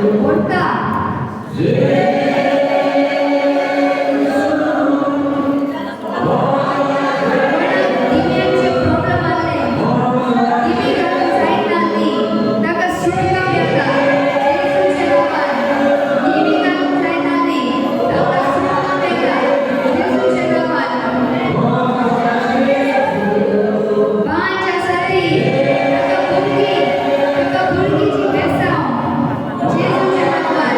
ओडटा. कोणाक दिव्यांचे प्रॉब्लम आसले, दिमी घालूंक जायनासली, ताका सुटका मेळटा जेजूच्या नांवान. दिमी घालूंक जायनासली, ताका सुटका मेळटा जेजूच्या नांवान. बांज आसा ती, ताका भुरगीं, ताका भुरगींची बेसांव जेजूच्या नांवान.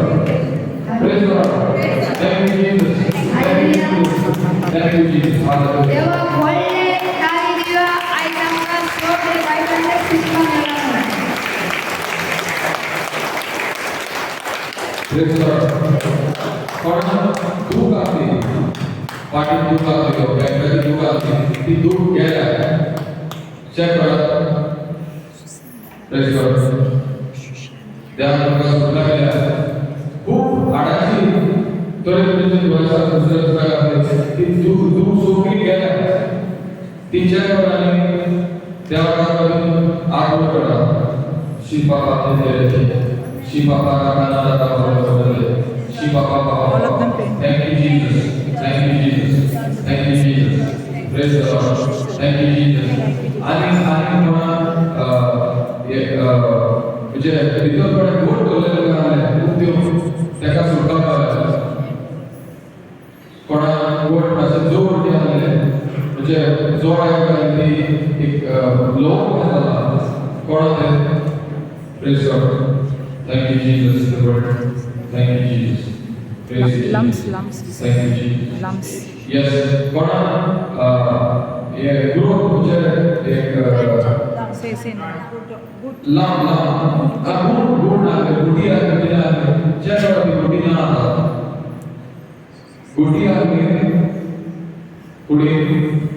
Lord. Praise the Lord. Thank you, Jesus. Thank you, Jesus. Thank you, Jesus. Hallelujah. देवा व्हडले तारी दिवा आयज आमकां सगळे बायलांचे सुटका मेळ्ळा. Praise the Lord. कोणाक दूख आसली, फाटीक दूख आसली, बॅकाची दूख आसली, ती दूख गेल्या. चॅक करात. Praise God. देवान तुमकां सुटका केल्या. खूब हाडाची तरेतरेचे दुयेंसां दुसऱ्या दुसऱ्याक आसली, ती दूख दूख सगळी गेल्या. ती चॅक करा आनी देवाक आग्रो करा. Shifa Shifa Shifa. All of them pain. Thank you, Jesus. Thank you, Jesus. Thank you, Jesus. Praise the Lord. Thank you, Jesus. आणि आणि कोणा एक म्हणजे भितर कोणा गोड दवरलेले आसलें खूब दिवन ताका सुटका मेळ्ळा. कोणा गोड मातशें जोर बी आसलें, म्हणजे जोर आयकली ती एक लोक जाला कोणा तें. Praise God. Thank you, Jesus. The word. Thank you, Jesus. Praise you, Lumps, Jesus. Lumps. Thank you, Jesus. Lumps. Yes, कोणा हे ग्रोथ म्हणजे एक Say, say no. लांब लांब गुण गुण ना, गुटी आहे, गुटी ना, चेक करा ती गुटी ना. आता गुटी आहे कुडी,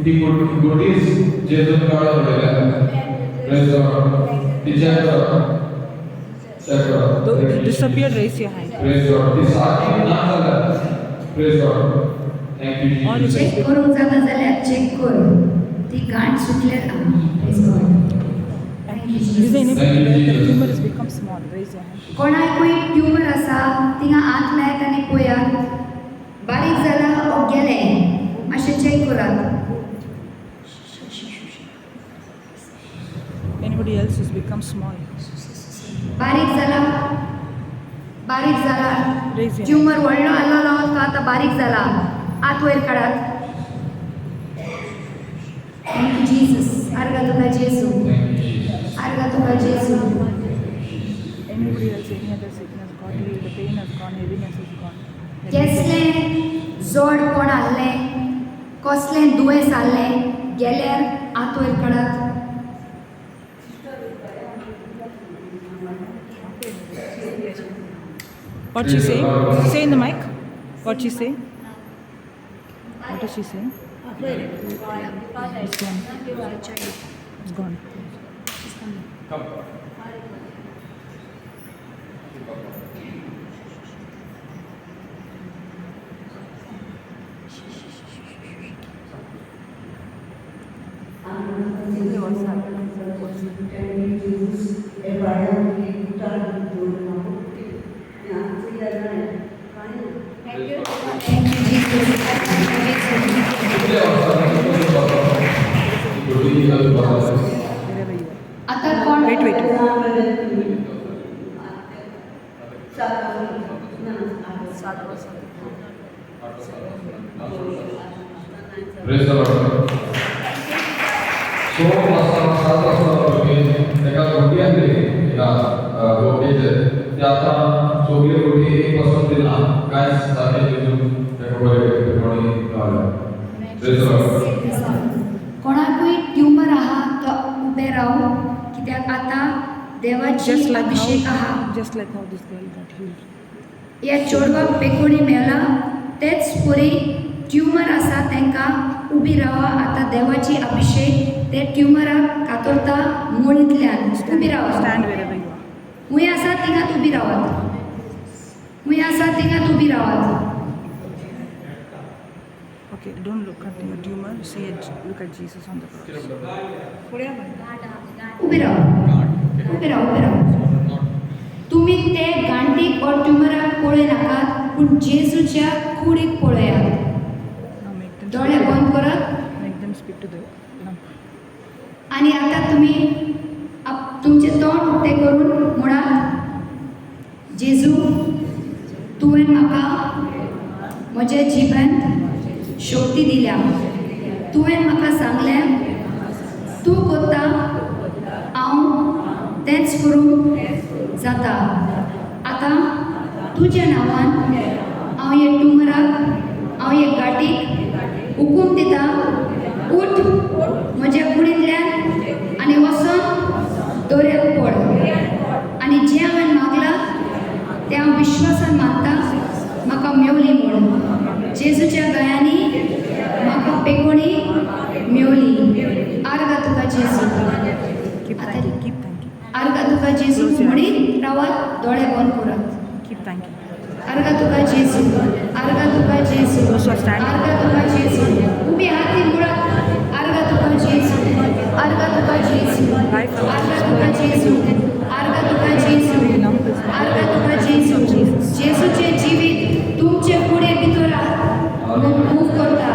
ती गुटीच जेजून काढून उडयल्या. Praise the Lord. ती चेक करा, चेक करा. Though it disappeared, raise your hand. Praise God. ती सारखी ना जाल्या. Praise God. Thank you, All Jesus. is check करूंक जाता जाल्यार चॅक कर, ती गांठ सुटल्या. Praise God. Thank you, Is there Jesus. anybody Thank you, where the Jesus. Tumor has become small? Raise your hand. कोणाकूय ट्युमर आसा थिंगा हात लायत आनी पळयात, बारीक जाला ओ गेलें, मातशें चॅक करात. Anybody else has become small? बारीक जाला, बारीक जाला. Raise your hand. Tumour व्हडलो आसलेलो तो आतां बारीक जाला, हात वयर काडात. Thank you Jesus. आर्गां तुका जेजू. Thank you, Jesus. आर्गां तुका जेजू. Anybody else, any other sickness got healed? The pain has gone, heaviness has gone. Let me check. केसलें जोड कोण आहलें, कसलें दुयेंस आहलें गेल्यार हात वयर काडात. What she say? Say in the mic. What she say? What does she say? It's gone. It's gone. Come. Thank you Jesus. कितले वर्सांनी गुटी Wherever you are. आतां कोण Wait, wait, wait. Praise the Lord. So वर्सां 7 वर्सां भुरगें ताका गुटी आसली ह्या गोटीचे, ते आतां सगळी गुटी एक पासून दिना कांयच, सारकें दिसून ताका बरें कोणी गावलें. Praise the Lord. कोणाकूय ट्युमर आहा तो उबें राव, कित्याक आतां देवाची Just like अभिशेक आहा. how, just like how this girl got healed. ह्या चेडवाक बेकोणी मेला तेच परी ट्युमर आसा तांकां उबी रावा. आतां देवाची अभिशेक ते ट्युमराक कातरता मुळींतल्यान. उबी रावा. Stand wherever you are. खूंय आसा थिंगात उबी रावात, खूंय आसा थिंगात उबी रावात. Okay, don't look at your tumor. See it. Look at Jesus on the cross. उबी राव, उबी राव, उबी राव. तुमी ते गांठीक or ट्युमराक पळय नाकात, पूण जेजूच्या कुडीक पळयात. Now make them दोळे speak. बंद करात. Make them speak to the lump. आनी आतां तुमी तुमचें तोंड उक्तें करून म्हणात, जेजू, तुवें म्हाका म्हज्या जिबेंत शक्ती दिल्या. तुवें म्हाका सांगलें तूं करता, हांव तेंच करूंक जाता. आतां तुज्या नांवान हांव हे ट्युमराक, हांव हे गांठीक हुकूम दिता, उठ म्हज्या कुडींतल्यान आनी वचोन दर्याक पड. आनी जें हांवें मागलां तें हांव विश्वासान मानता म्हाका मेवली म्हूण. जेजूच्या गळ्यांनी म्हाका पेकोणी मेवली. आर्गां तुका जेजू. Keep आता thanking, keep thanking, आर्गां तुका जेजू म्हणीत रावात, दोळे बंद करात. Keep thanking. आर्गां तुका जेजू, आर्गां तुका जेजू. Those who are standing. आर्गां तुका जेजू. उबी आहात ती मुळात. आर्गां तुका जेजू, आर्गां तुका जेजू. आर्गां तुका जेजू, आर्गां तुका जेजू, आर्गां तुका जेजू. जेजूचें जिवीत तुमचे कुडे भितर मूव करता.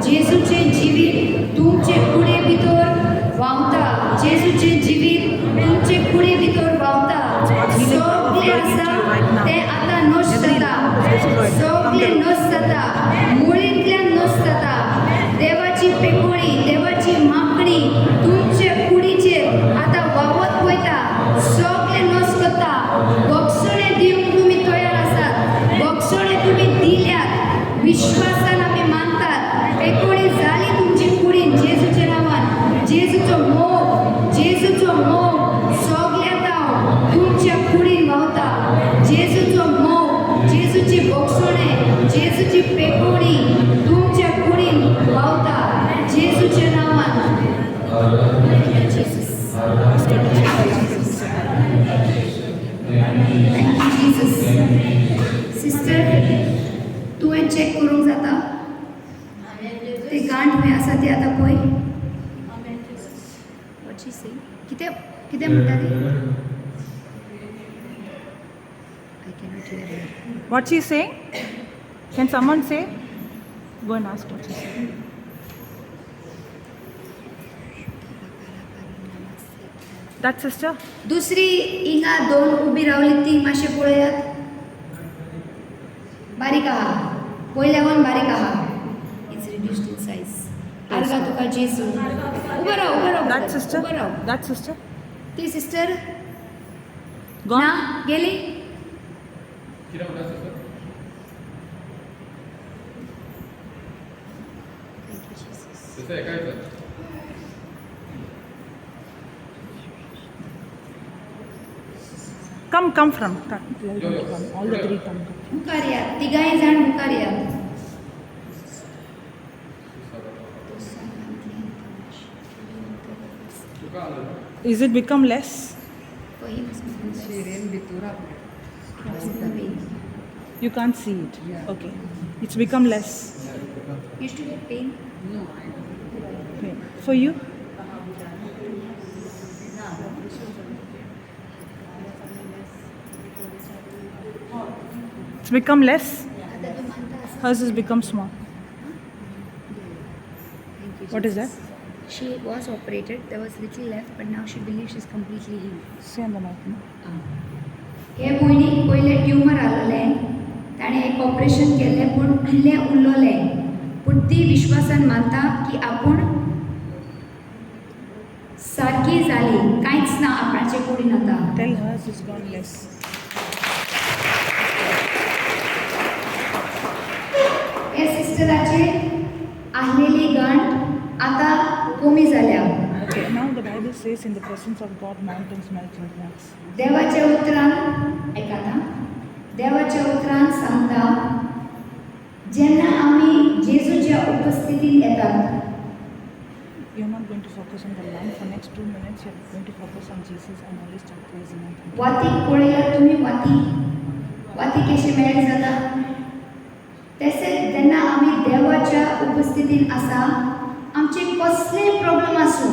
जेजूचें जिवीत तुमचे कुडे भितर व्हांवता. जेजूचें जिवीत तुमचे कुडे भितर व्हांवता. सगळें आसा तें आतां नश्ट जाता. सगळें नश्ट जाता, मुळींतल्यान नश्ट जाता. देवाची पेकोळी, देवाची मागणी तुमचे कुडीचेर आतां व्हांवत वयता. सगळें नश्ट करता. भोगसणे दिवंक तुमी तयार आसात. भोगसणे तुमी दिल्यात. विश्वासान आमी मानतात पेकोळी जाली तुमची कुडीन जेजूच्या नांवान. जेजूचो मोग, जेजूचो मोग सगल्या ताव तुमच्या कुडीन व्हांवता. जेजूचो मोग, जेजूची भोगसणे, जेजूची पेकोळी तुमच्या कुडीन व्हांवता जेजूच्या नांवान. Jesus. Thank you, Jesus. Sister, तुवें चॅक करूंक जाता ते गांठ खंय आसा ती आतां पळय. What she say? कितें कितें म्हणटा ती? I cannot hear her. What she's saying? Can someone say? Go and ask what she's saying. That sister? दुसरी हिंगा दोन उबी रावली ती मातशें पळयात. बारीक आहा, पयल्यावन बारीक आहा. It's reduced in size. आर्गां तुका जेजू. उबो राव, उबो राव. That sister? उबो राव. That sister? ती सिस्टर Gone? ना गेली. कितें म्हणटा sister? Thank you, Jesus. Sister एका विचार. Come, come from. Come. Tell them to come. All the three come. Come. मुखार यात, तिगांय जाण मुखार यात. तुका आलं. Is it become less? शिरेन भितूर आपल्या. You can't see it. Yeah. Okay. It's become less. Used to get pain? No, I don't. Okay. For you? ना. It's become less. आतां तूं मानता आसा? Hers has become small. Thank you, What is Jesus. She was operated. There was little left, but now she believes she's completely healed. Say on the mic. No? हे भयणीक पयलें tumour आसलें. ताणें एक ऑपरेशन केल्लें, पूण इल्लें उरलोलें. पूण ती विश्वासान मानता की आपूण सारकी जाली, कांयच ना आपणाचे कुडीन आतां. Tell hers is gone less. हे सिस्टराचे आहलेली गांठ आतां कमी जाल्या. Okay. Now the Bible says, in the presence of God, mountains melt like wax. देवाच्या उतरान आयकात आं. देवाच्या उतरान सांगता, जेन्ना आमी जेजूच्या उपस्थितीन येतात, You're not going to focus on the lamp for next 2 minutes. You're going to focus on Jesus and only start praising and thanking. वातीक पळयल्यार तुमी वाती, वाती कशी मेल्ट जाता, तशेंच जेन्ना आमी देवाच्या उपस्थितीन आसा, आमचे कसलेय प्रॉब्लम आसूं,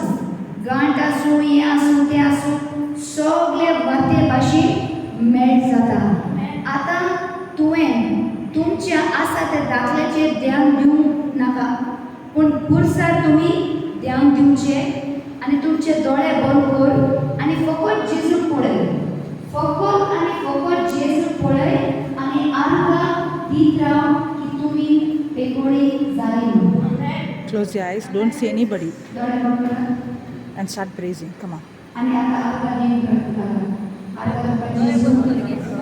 गांठ आसूं, हें आसूं, तें आसूं, सगळे वाते भाशेन मेल्ट जाता. आतां तुवें तुमच्या आसा त्या दाखल्याचेर ध्यान दिवंक नाका, पूण खुर्सार तुमी ध्यान दिवचें आनी तुमचे दोळे बंद कर आनी फकत जेजूक पळय. फकत आनी फकत जेजूक पळय आनी आर्गां दीत राव की तुमी पेकोळी जाली म्हणून. Close your eyes. Don't see anybody दोळे बंद करा. And start praising. Come on. आनी आतां आर्गां दिवंक आर्गां तुका जेजू.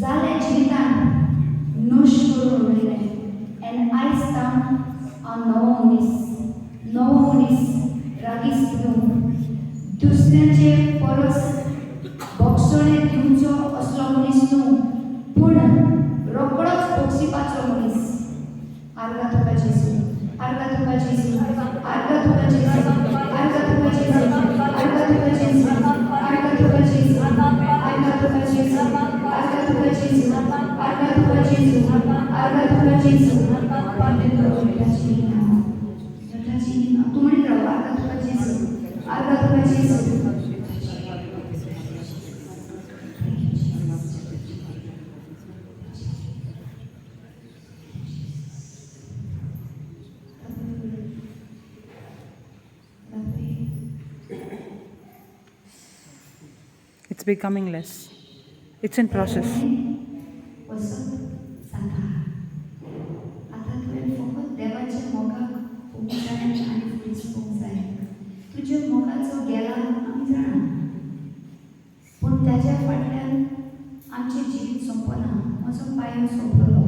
जालें जिवितान नश्ट करून उडयलें आनी आयज तावन हांव नवो मनीस, नवो मनीस, रागीस्त न्हू, दुसऱ्यांचे परस बोगसणे दिवचो असलो मनीस न्हू, पूण रोकडोच बोगसिपाचो मनीस. आर्गां तुका जेजू, आर्गां तुका जेजू, आर्गां तुका जेजू, आर्गां तुका जेजू, आर्गां तुका जेजू, आर्गां तुका जेजू, आर्गां तुका जेजू, आर्गां तुका जेजू, आर्गां तुका जेजू, आर्गां तुका जेजू. तूं म्हणीत राव, आर्गां तुका जेजू, आर्गां तुका जेजू. It's becoming less. It's in process. वसत जाता. आतां तुवें फकत देवाच्या मोगाक पोवंक जाय आनी फुडें सरूंक जाय. तुज्या मोगाचो गेला आमी जाणा, पूण ताज्या फाटल्यान आमचें जिवीत सोंपना. म्हजो पांय सोंपलो,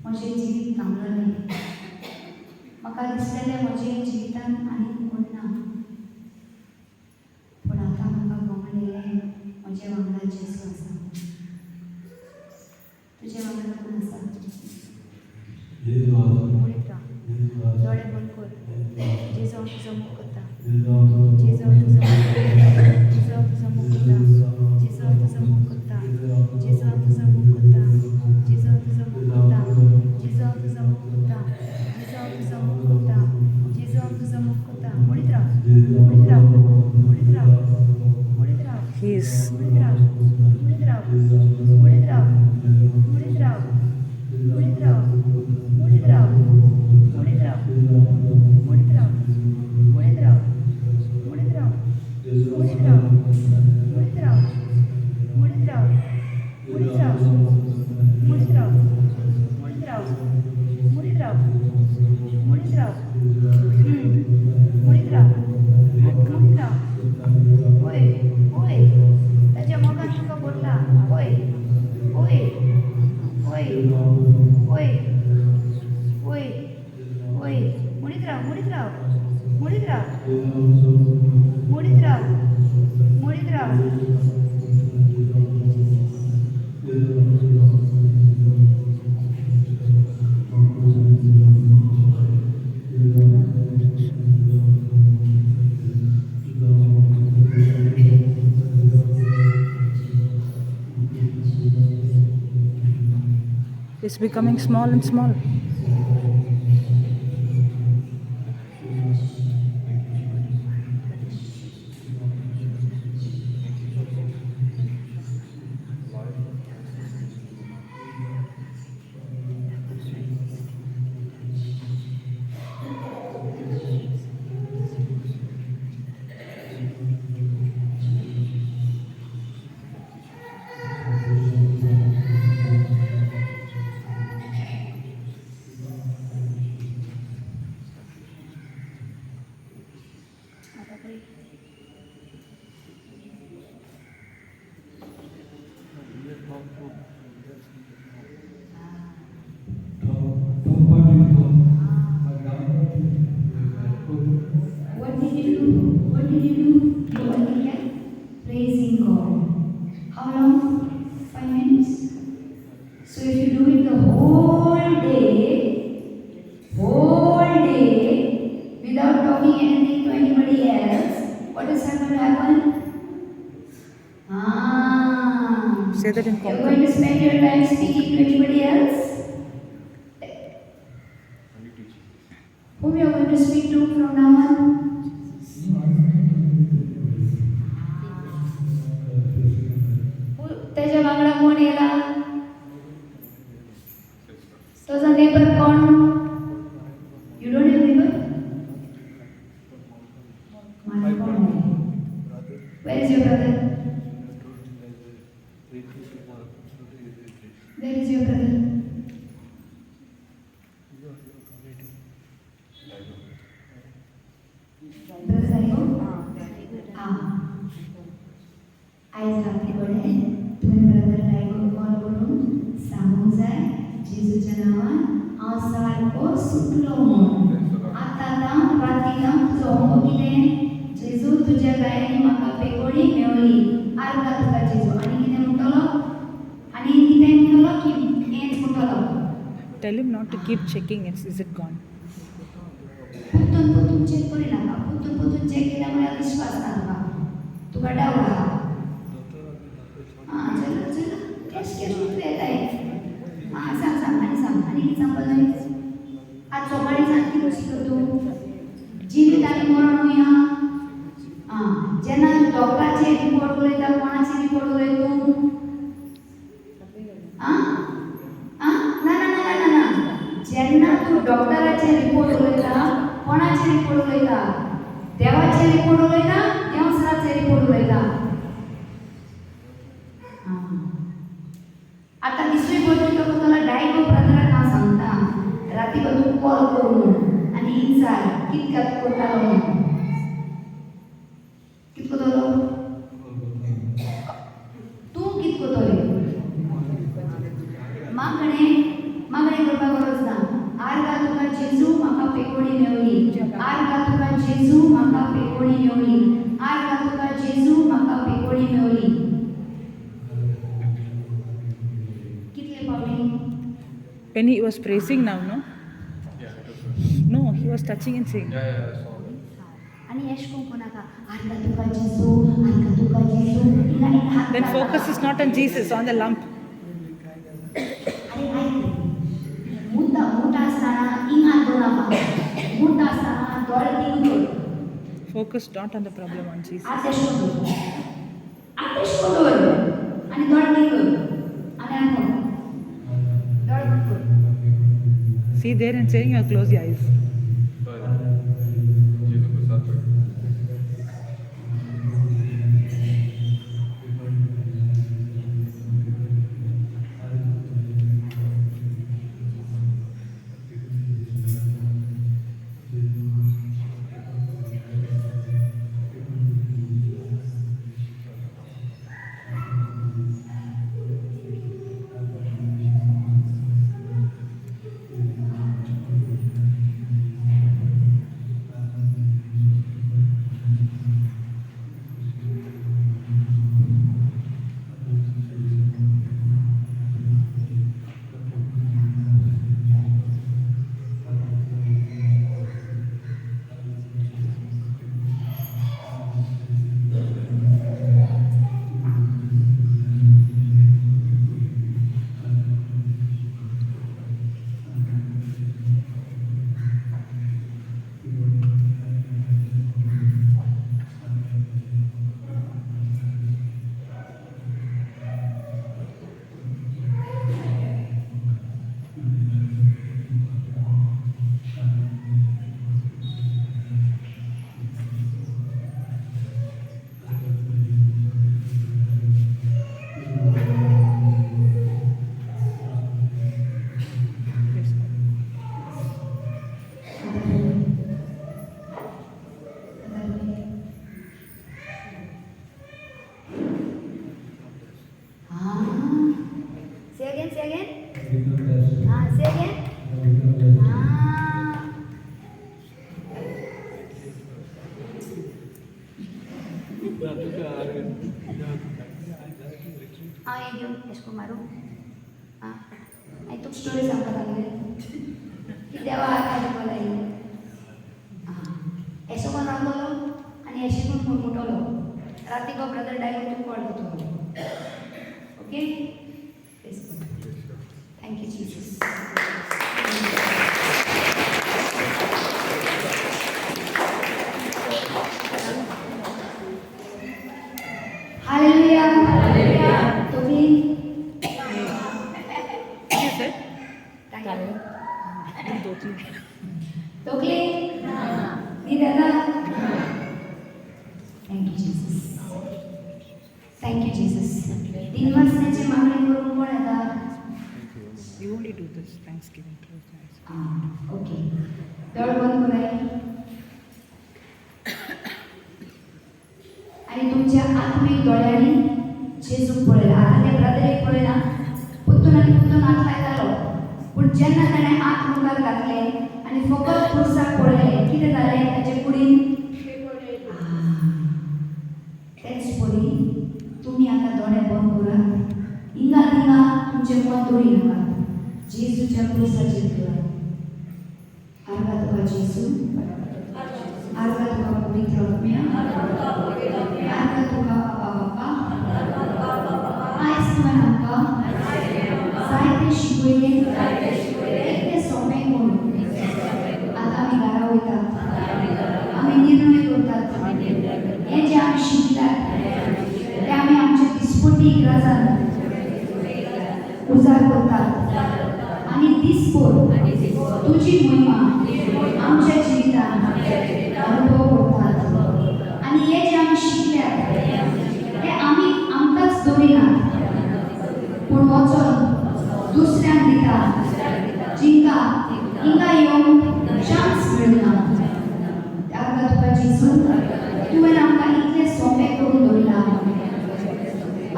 म्हजें जिवीत थांबलें. म्हाका दिसलेलें म्हजें जिवितान आनी कोण ना, पूण आतां म्हाका गमलेलें म्हज्या वांगडा जेजू आसा. तुज्या वांगडा कोण आसा? म्हणीत राव, दोळे बंद कर. जेजू हांव तुजो मोग करता, जेजू हांव तुजो मोग करता, जेजू हांव तुजो मोग करता, जेजू हांव तुजो मोग करता, जेजू हांव तुजो मोग करता, जेजू हांव तुजो मोग करता, जेजू हांव तुजो मोग करता, जेजू हांव तुजो मोग करता, जेजू हांव तुजो मोग करता. म्हणीत राव, म्हणीत राव, म्हणीत राव, म्हणीत राव. He is म्हणीत राव, म्हणीत राव, म्हणीत राव, म्हणीत राव, म्हणीत राव, म्हणीत राव, म्हणीत राव, म्हणीत राव, म्हणीत राव, म्हणीत राव, म्हणीत राव, म्हणीत राव, म्हणीत राव, म्हणीत राव, म्हणीत राव, म्हणीत राव, म्हणीत राव, म्हणीत राव, म्हणीत राव, म्हणीत राव. ओय ओय, ताच्या मोगान तुका भरला. ओय ओय ओय ओय ओय ओय, म्हणीत राव, म्हणीत राव, म्हणीत राव, म्हणीत राव, म्हणीत राव. It's becoming small and small. आतां पळय. What did you do? What did you do? You only kept praising God. How long? 5 minutes. So if you do it the whole day, without talking anything to anybody else, what is going to happen? Ah. Say that in You're Konkani. going to spend your time speaking to anybody else? Whom you are going to speak to from now on? तेज्या वांगडा कोण येयला? तुजो neighbour कोण? You don't have neighbor? माझं कोण आहे? Where is your brother? Where is your brother? Brother Saigo? Ah. आयज राती कडेन तुवें ब्रदर लायगो कॉल. सुटलो म्हूण. आतां आतां राती आतां तुजो होमवर्क कितें? जेजू तुज्या गायांनी म्हाका पेकोळी मेवली, आर्गां तुका जेजू. आनी कितें म्हणटलो? आनी कितें म्हणटलो की हेंच म्हणटलो? Tell him not to keep checking it. Is it gone? पुत्तून पुत्तून चॅक करिनाका. पुत्तून पुत्तून चॅक केल्या म्हळ्यार विश्वास ना तुका, तुका डावट आहा. आं, चल चल, कॅश कॅश कितले येताय? आं, सांग सांग आनी सांग आनी कितें सांगपाक जाय? आज सकाळी सांग कितें शिकत तूं? जिवीत आनी मरण या. आं, जेन्ना तूं डॉक्टराचे रिपोर्ट उलयता, कोणाचे रिपोर्ट उलयता तूं? आं आं, ना ना ना ना ना. जेन्ना तूं डॉक्टराचे रिपोर्ट उलयता, कोणाचे रिपोर्ट उलयता? देवाचे रिपोर्ट उलयता, देवसराचे रिपोर्ट उलयता? आं. आतां दिसूय पडटलो तुका डायगो ब्रदराक हांव सांगता, राती तूं कॉल कर म्हूण आनी विचार कितक्या तूं करतालो म्हूण. कित करतलो तूं? कित करतले? मागणें मागणें करपाक गरज ना. आर्गां तुका जेजू, म्हाका पेकोळी मेवली. आर्गां तुका जेजू, म्हाका पेकोळी मेवली. आर्गां तुका जेजू, म्हाका पेकोळी मेवली. कितले फावटी? When he was praising now, no? Yeah, it was good. No, he was touching and saying. Yeah, I saw that. आनी एश कोण नाका, आर्गां तुका जेजू, आर्गां तुका जेजू, हिंगा हिंगा हात Then घालता. Focus is not on Jesus, on the lump. आरे आयक, मुता मुता आसतना हिंगा हात दवर नाका. मुता आसतना दोळे थिंग दवर. Focus not on the problem, on Jesus. हात एश कोण दवर, हात एश कोण दवर आनी दोळे थिंग दवर आनी आनी म्हण, दोळे बंद कर. See there and saying or close your eyes. But Jesus Prasad. Yes. Ah. Say again, say again. Ah, say again. Ah. हांव हें घेवन एशें करून मारूं. आं, मागीर तुका स्टोरी सांगपाक लागलें की देवा आतां तुका लायली. आं, एशें करून रावतलो आनी एशें करून मुटमुटलो. राती गो ब्रदर डायलॉग तुका कॉल करतलो. Okay. Thank you Jesus. Hallelujah. तोकली. What is it? Totally. तोकली न्हीद येता? Thank you Jesus, thank you Jesus. दिनवासण्याची मागणी करून कोण येता? You only do this Thanksgiving. Close your eyes. Okay, दोळे बंद कराय आणि तुमच्या आत्मीक दोळ्यांनी जेजूक पळयला. आतां ते ब्रदरीक पळयना, पुत्तून आनी पुत्तून हात लायतालो, पूण पूण जेन्ना ताणें हात मुखार घातले आनी फकत पुरसाक पळयलें, कितें जालें ताचे कुडीन? तेच परी तुमी आतां दोळे बंद करात, हिंगा थिंगा तुमचें मन दवरी नाकात, जेजूच्या पुरसाचेर दवरात. आर्गां तुका जेजू, आर्गां तुका पवित्र आत्म्या, आर्गां तुका बाबा बाप्पा. आयज तुवें आमकां जायतें शिकयलें, इतलें सोंपें करून. आतां आमी घरा वयतात, आमी निर्णय करतात, हें जें आमी शिकल्यात तें आमी आमच्या दिसपट्टी इगर्जान उजार करतात आनी दीसभर तुजी महिमा आमच्या जिवितान अनुभव करतात. आनी हे जे आमी शिकल्यात ते आमी आमकांच दवरिनात, पूण वचोन दुसऱ्यांक दिता, जिंकां हिंगा येवंक चान्स मेळना. आमकां तुका जेजू, तुवें आमकां इतलें सोंपें करून दवरलां.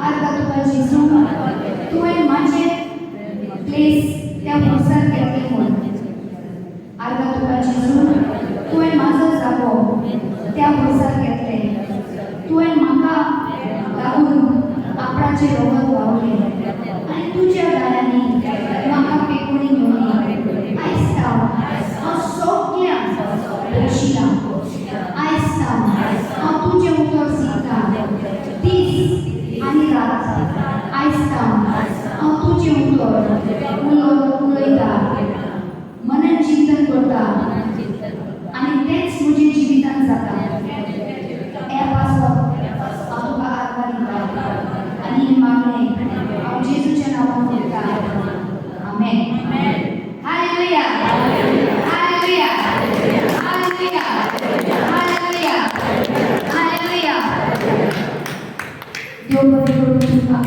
आर्गां तुका जेजू, तुवें म्हाजें प्लेस त्या पुरसार घेतलें म्हूण. आर्गां तुका जेजू, तुवें म्हाजो जागो त्या पुरसार घेतलें. तुवें म्हाका लागून आपणाचें रगत व्हांवलें आनी तुज्या दारांनी म्हाका पेकोणी घेवनी. आयज सावन हांव सगळ्यांक बक्षितां. आयज सावन हांव तुजें उतर शिकतां दीस आनी रात. आयज सावन हांव तुजें उतर उलयता, मनन चिंतन करता आनी तेंच म्हज्या जिवितांत जाता. हे पासत हांव तुका आर्गां दिता आनी ही मागणें हांव जेजूच्या नांवान करता. आमेन. Hallelujah, hallelujah, hallelujah, hallelujah, hallelujah. देव बरें करूं तुमकां.